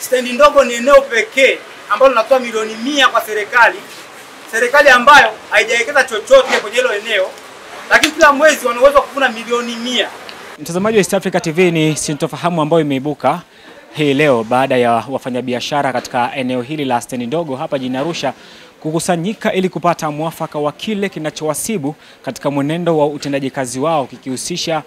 Stendi ndogo ni eneo pekee ambalo linatoa milioni 100 kwa serikali, serikali ambayo haijawekeza chochote kwenye hilo eneo, lakini kila mwezi wana uwezo kuvuna milioni 100. Mtazamaji wa East Africa TV, ni sintofahamu ambayo imeibuka hii leo baada ya wafanyabiashara katika eneo hili la stendi ndogo hapa jijini Arusha kukusanyika ili kupata mwafaka wa kile kinachowasibu katika mwenendo wa utendaji kazi wao, kikihusisha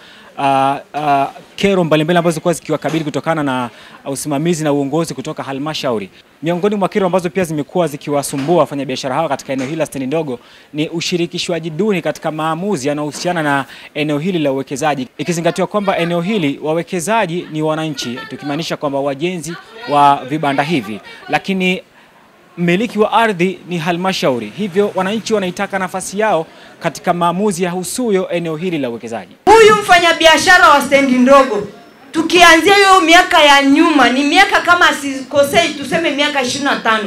kero mbalimbali ambazo zilikuwa zikiwakabili kutokana na usimamizi na uongozi kutoka halmashauri. Miongoni mwa kero ambazo pia zimekuwa zikiwasumbua wafanyabiashara hawa katika eneo hili la stendi ndogo ni ushirikishwaji duni katika maamuzi yanayohusiana na eneo hili la uwekezaji, ikizingatiwa kwamba eneo hili wawekezaji ni wananchi, tukimaanisha kwamba wajenzi wa vibanda hivi, lakini mmiliki wa ardhi ni halmashauri. Hivyo wananchi wanaitaka nafasi yao katika maamuzi ya husuyo eneo hili la uwekezaji. Huyu mfanyabiashara wa stendi ndogo, tukianzia hiyo miaka ya nyuma, ni miaka kama sikosei tuseme miaka 25,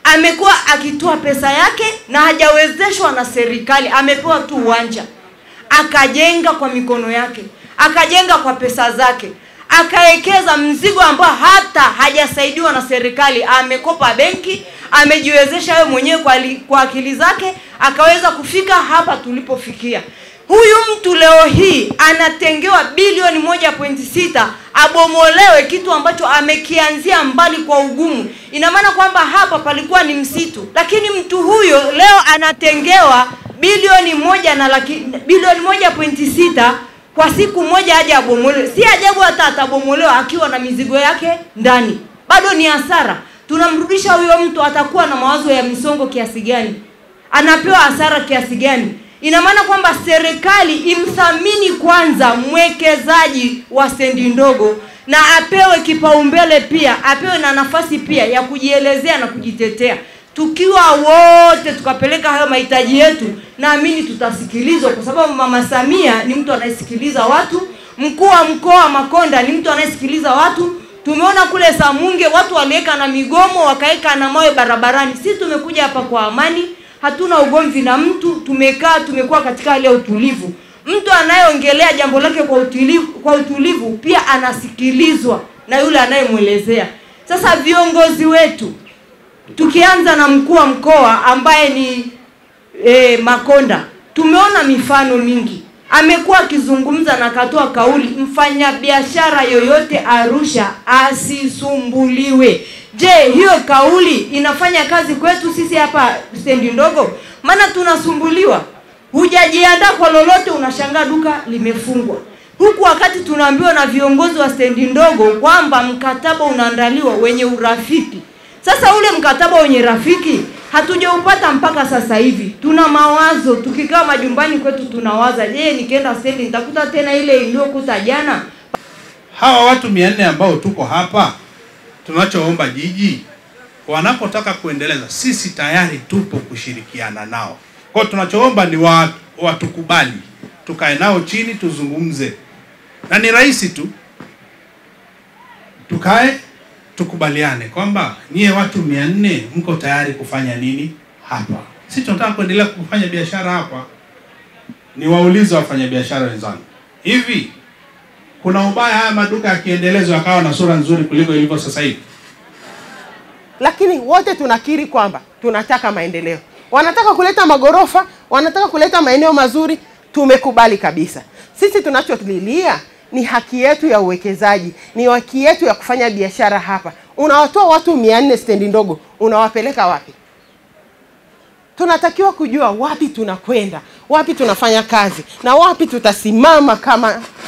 amekuwa akitoa pesa yake na hajawezeshwa na serikali. Amepewa tu uwanja, akajenga kwa mikono yake, akajenga kwa pesa zake, akaekeza mzigo ambao hata hajasaidiwa na serikali. Amekopa benki, amejiwezesha yeye mwenyewe kwa akili zake, akaweza kufika hapa tulipofikia. Huyu mtu leo hii anatengewa bilioni 1.6 abomolewe, kitu ambacho amekianzia mbali kwa ugumu. Ina maana kwamba hapa palikuwa ni msitu, lakini mtu huyo leo anatengewa bilioni 1.6 kwa siku moja aje abomolewe. Si ajabu hata atabomolewa akiwa na mizigo yake ndani, bado ni hasara. Tunamrudisha huyo mtu, atakuwa na mawazo ya msongo kiasi gani? Anapewa hasara kiasi gani? Ina maana kwamba serikali imthamini kwanza mwekezaji wa stendi ndogo na apewe kipaumbele pia, apewe na nafasi pia ya kujielezea na kujitetea. Tukiwa wote tukapeleka hayo mahitaji yetu, naamini tutasikilizwa, kwa sababu Mama Samia ni mtu anayesikiliza watu, mkuu wa mkoa Makonda ni mtu anayesikiliza watu. Tumeona kule Samunge watu waliweka na migomo, wakaeka na mawe barabarani. Sisi tumekuja hapa kwa amani, hatuna ugomvi na mtu, tumekaa, tumekuwa katika hali ya utulivu. Mtu anayeongelea jambo lake kwa utulivu pia anasikilizwa na yule anayemuelezea. Sasa viongozi wetu, tukianza na mkuu wa mkoa ambaye ni Makonda, tumeona mifano mingi. Amekuwa akizungumza na akatoa kauli, mfanyabiashara yoyote Arusha asisumbuliwe. Je, hiyo kauli inafanya kazi kwetu sisi hapa stendi ndogo? Maana tunasumbuliwa. Hujajiandaa kwa lolote, unashangaa duka limefungwa. Huku wakati tunaambiwa na viongozi wa stendi ndogo kwamba mkataba unaandaliwa wenye urafiki. Sasa ule mkataba wenye rafiki hatujaupata mpaka sasa hivi. Tuna mawazo, tukikaa majumbani kwetu tunawaza, je, nikienda stendi nitakuta tena ile iliyokuta jana? Hawa watu 400 ambao tuko hapa, tunachoomba jiji, wanapotaka kuendeleza, sisi tayari tupo kushirikiana nao. Kwa hiyo tunachoomba ni watukubali, tukae nao chini tuzungumze. Na ni rahisi tu, tukae tukubaliane kwamba nyie watu 400 mko tayari kufanya nini hapa. Sisi tunataka kuendelea kufanya biashara hapa. Niwaulize wafanyabiashara wenzangu, hivi kuna ubaya haya maduka yakiendelezwa yakawa na sura nzuri kuliko ilivyo sasa hivi? Lakini wote tunakiri kwamba tunataka maendeleo. Wanataka kuleta magorofa, wanataka kuleta maeneo mazuri, tumekubali kabisa. Sisi tunacholilia ni haki yetu ya uwekezaji, ni haki yetu ya kufanya biashara hapa. Unawatoa watu 400 stendi ndogo, unawapeleka wapi? Tunatakiwa kujua wapi tunakwenda, wapi tunafanya kazi, na wapi tutasimama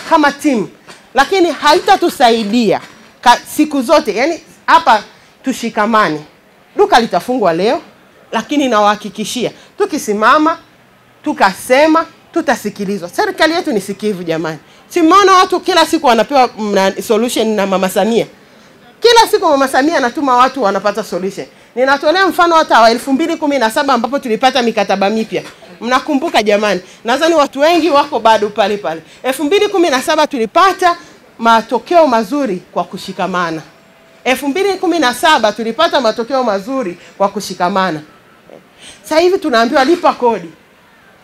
kama timu. Lakini haitatusaidia siku zote. Yani hapa tushikamane. Duka litafungwa leo, lakini nawahakikishia tukisimama, tukasema, tutasikilizwa. Serikali yetu ni sikivu jamani. Simuona watu kila siku wanapewa solution na Mama Samia. Kila siku Mama Samia anatuma watu wanapata solution. Ninatolea mfano hata wa 2017 ambapo tulipata mikataba mipya. Mnakumbuka jamani? Nadhani watu wengi wako bado pale pale. 2017 tulipata matokeo mazuri kwa kushikamana. 2017 tulipata matokeo mazuri kwa kushikamana. Sasa hivi tunaambiwa lipa kodi.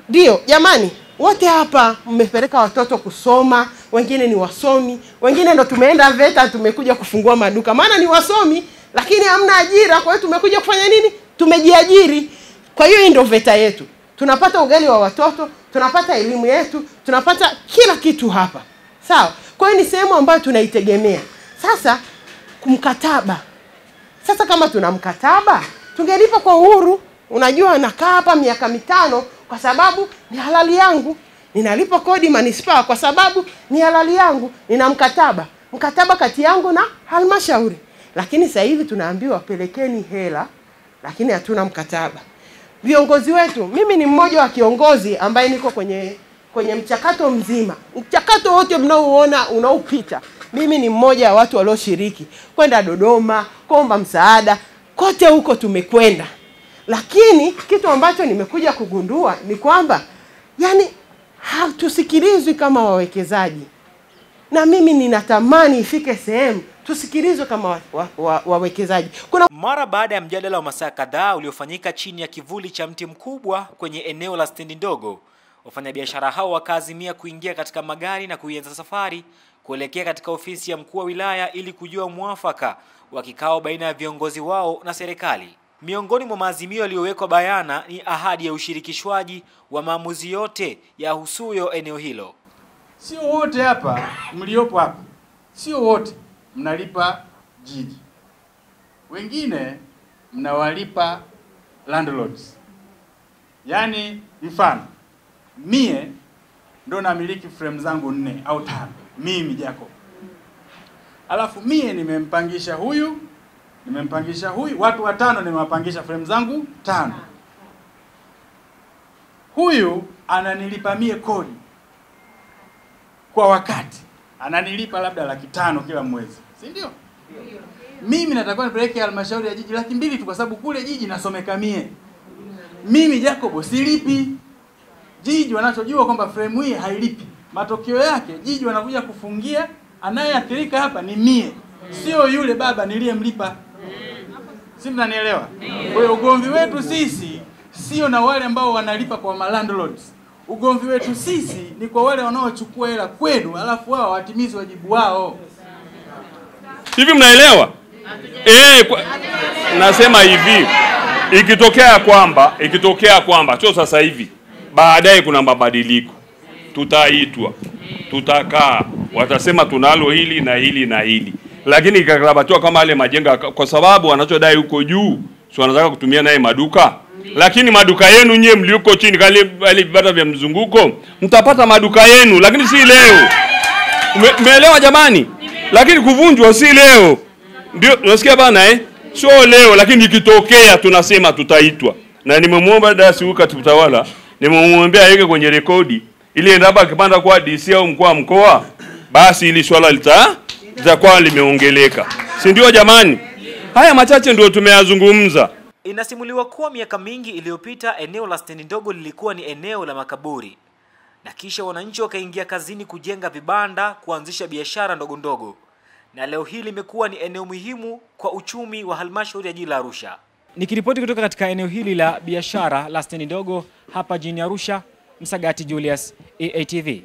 Ndio, jamani, wote hapa mmepeleka watoto kusoma, wengine ni wasomi, wengine ndo tumeenda VETA tumekuja kufungua maduka. Maana ni wasomi, Lakini hamna ajira, kwa hiyo tumekuja kufanya nini? Tumejiajiri. Kwa hiyo hii ndio VETA yetu. Tunapata ugali wa watoto, tunapata elimu yetu, tunapata kila kitu hapa. Sawa? Kwa hiyo ni sehemu ambayo tunaitegemea. Sasa kumkataba. Sasa kama tuna mkataba, tungelipa kwa uhuru. Unajua nakaa hapa miaka 5 kwa sababu ni halali yangu. Ninalipa kodi manispaa kwa sababu ni halali yangu. Nina mkataba. Mkataba kati yangu na halmashauri. Lakini sasa hivi tunaambiwa pelekeni hela, lakini hatuna mkataba. Viongozi wetu, mimi ni mmoja wa kiongozi ambaye niko kwenye mchakato mzima. Mchakato wote mnaoona unaopita, mimi ni mmoja wa watu walioshiriki kwenda Dodoma, kuomba msaada, kote huko tumekwenda. Lakini kitu ambacho nimekuja kugundua ni kwamba yani hatusikilizwi kama wawekezaji. Na mimi ninatamani ifike sehemu tusikilizwe kama wawekezaji. Kuna mara baada ya mjadala wa masaa kadhaa uliofanyika chini ya kivuli cha mti mkubwa kwenye eneo la stendi ndogo, wafanyabiashara hao wakaazimia kuingia katika magari na kuianza safari kuelekea katika ofisi ya mkuu wa wilaya ili kujua mwafaka wa kikao baina ya viongozi wao na serikali. Miongoni mwa maazimio yaliyowekwa bayana ni ahadi ya ushirikishwaji wa maamuzi yote yahusuyo eneo hilo. Sio wote hapa mliopo hapa, sio wote mnalipa jiji. Wengine mnawalipa landlords. Yaani mfano, mie ndo namiliki frame zangu 4 au 5, mimi Jacob. Alafu mie nimempangisha huyu, nimempangisha huyu, watu 5 nimewapangisha frame zangu 5. Huyu ananilipa mie kodi kwa wakati. Ananilipa labda 500,000 kila mwezi, si ndio? Mimi natakuwa nipeleke halmashauri ya jiji 200,000 tu kwa sababu kule jiji nasomeka mie. Mimi Jacob silipi. Jiji wanachojua kwamba frame hii hailipi. Matokeo yake jiji wanakuja kufungia, anayeathirika hapa ni mie, sio yule baba niliyemlipa. Si mnanielewa? Kwa hiyo ugomvi wetu sisi sio na wale ambao wanalipa kwa landlords. Ugomvi wetu sisi ni kwa wale wanaochukua hela kwenu alafu wao watimize wajibu wao. Hivi mnaelewa? Nasema hivi, ikitokea kwamba sio sasa hivi, baadaye kuna mabadiliko, tutaitwa, tutakaa, watasema tunalo hili na hili na hili. Lakini ikakarabatiwa kama yale majengo, kwa sababu wanachodai huko juu, si wanataka kutumia naye maduka. Lakini maduka yenu nyie mlioko chini kale vibanda vya mzunguko, mtapata maduka yenu, lakini si leo. Umeelewa jamani? Lakini kuvunjwa si leo. Ndio unasikia bana eh? Sio leo, lakini ikitokea tunasema tutaitwa. Na nimemuomba dasi huyu katibu tawala, nimemwambia aweke kwenye rekodi ili endapo akipanda kwa DC au mkuu wa mkoa, basi ili swala litakuwa limeongeleka. Si ndio jamani? Haya machache ndio tumeyazungumza. Inasimuliwa kuwa miaka mingi iliyopita eneo la stendi ndogo lilikuwa ni eneo la makaburi, na kisha wananchi wakaingia kazini kujenga vibanda, kuanzisha biashara ndogo ndogo, na leo hii limekuwa ni eneo muhimu kwa uchumi wa halmashauri ya jiji la Arusha. Nikiripoti kutoka katika eneo hili la biashara la stendi ndogo hapa jijini Arusha, Msagati Julius, EATV.